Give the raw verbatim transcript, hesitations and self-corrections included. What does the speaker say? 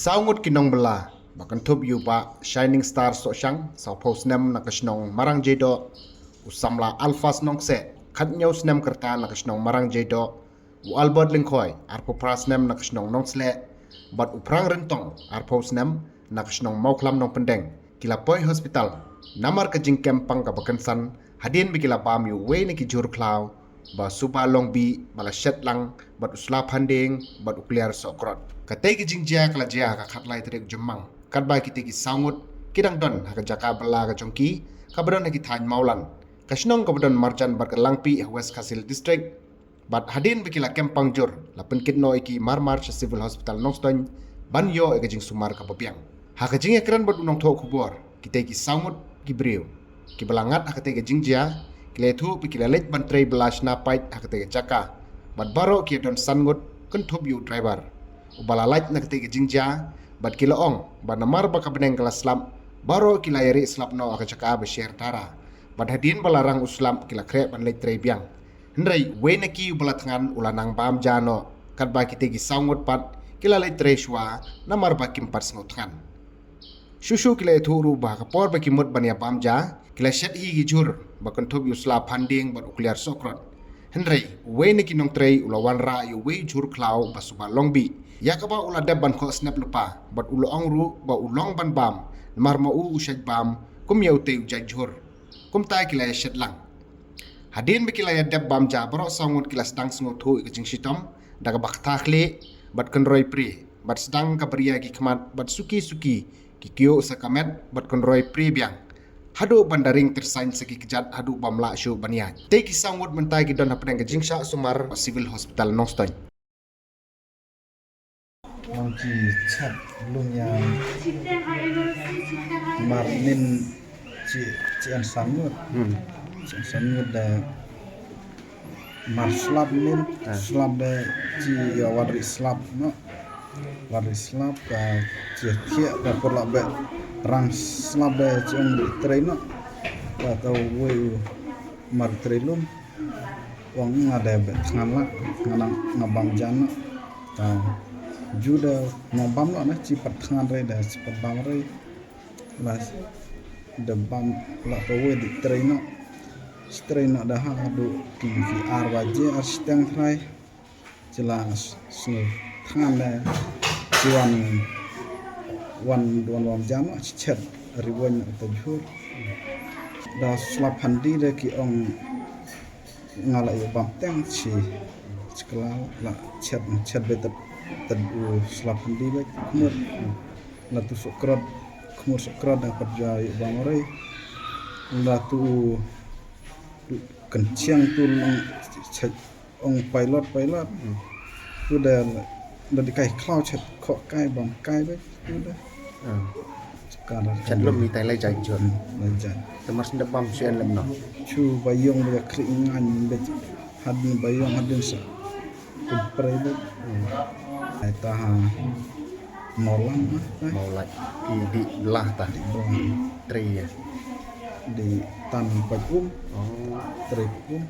Saw ngut ki nongbylla ba kynthup ïa u Bah Shining Star Sohshang, sawphew snem na ka shnong Marangjeidoh, u samla Alphas Nongkseh, khathynñiew snem ka rta na ka shnong Marangjeidoh, u Albert Lyngkhoi, arphew phra snem na ka shnong Nongsleh, bad u Phrang Ryntong, arphew snem na ka shnong Mawkhlam Nongpyndeng, ki la poi hospital namar ka jingkem pang kaba kynsan hadien ba ki la bam ïa uwei na ki jhur khlaw ba suba long bih ba la shet lang bad u sla phandieng bad u kliar sohkrot. Katei ka jingjia ka la jia ha ka khatlai tarik u Jymmang, katba kitei ki saw ngut ki dang don ha ka jaka bylla ka jong ki kaba don ha ki thaiñ Mawlan, ka shnong kaba don marjan bad ka Langpih ha West Khasi Hills District. Bad hadien ba ki la kem pang jur, la pynkit noh ïa ki marmar sha Civil Hospital Nongstoiñ ban ïoh ïa ka jingsumar kaba biang. Ha ka jingïakren bad u nongthoh khubor, kitei ki saw ngut ki briew kiba la ngat ha katei ka jingjia ki la ïathuh ba ki la leit ban trei bylla shna pait ha katei ka jaka, bad baroh ki ïadon san ngut, kynthup ïa u driver uba la lait na katei ka jingjia. Bad ki la ong ba namar ba ka bneng ka la slap, baroh ki la ïarieh slap noh ha ka jaka ba sher tara. Bad hadien ba la rang u slap ki la khreh ban leit trei biang. Hynrei uwei na ki uba la thngan u la nang bam ja noh, katba kitei ki saw ngut pat ki la leit trei shuwa namar ba kim pat sngewthngan. Shuh shuh ki la ïathuh ruh ba ha ka por ba ki mut ban ïa bam ja, ki la shet hi ïa ki jhur ba kynthup ïa u sla phandieng bad u kliar sohkrot. Hynrei uwei na ki nongtrei u la wanrah ïa uwei u jhur khlaw ba suba long bih, ïa kaba u la dep ban khoh snep lypa, bad u la ong ruh ba u long ban bam namar ma u u shait bam kum ïa utei u jait jhur. Kumta ki la ïa shet lang. Hadien ba ki la ïa dep bam ja, baroh saw ngut ki la sdang sngewthuh ïa ka jingshitom da kaba ktah khlieh bad kynroi prie, bad sdang ka bria ki khmat bad suki suki ki kyiuh sa ka met bad kynroi prie biang, haduh ban da ring tyrsaiñ sa ki kjat haduh bym lah shuh ban ïaid. Tei ki saw ngut mynta ki don hapdeng ka jingshah sumar ha Civil Hospital Nongstoiñ. Ong ki chat lum ïa mar nin ci, ci an san ngut. Hmm. Ci an san ngut da mar slap nin, ah, slap da ci ïa wan ri slap noh. Wan ri slap ka ci thiah da por la beh rang slap da ci ong ri trei noh. Ka ta wei u mar trei lum. Ong nga da beh thngan la, nga nang nga bam jan la. Ta ju da nga bam la na ci pat thngan re da ci pat bam re. La da bam la ka wei di trei noh. Ci trei noh da ha du ki ki ar baje ar siteng trai. Ci la s-, sngewthngan da ci wan, wan, wan, wan jan noh, ci chet riwon noh ta jhur. Da slap handi da ki ong nga la ïa bam teng ci, ci kla la chet, chet be tad, tad u slap handi be khmut. La tu sohkrot, khmut sohkrot da pat ja ïa bam re. La tu u kynchiang tu long chet ong pilot, pilot. Hmm. Tu da, da di kai khlaw chet khoh kai bam kai be tu da. Ah. Ka da chet lum ni tai lai jai jot. Hmm, lai jai. Te mar sendep bam sien lem no. Chu ba yong ba khri ngan be hadin ba yong hadin sa. Kum prei be. Hmm. Ai ta ha. Mawlan, ah, eh. Mawlan. Ki di belah ta. Di belah. Trei ïa. Di tan pait um. Oh. Trei um.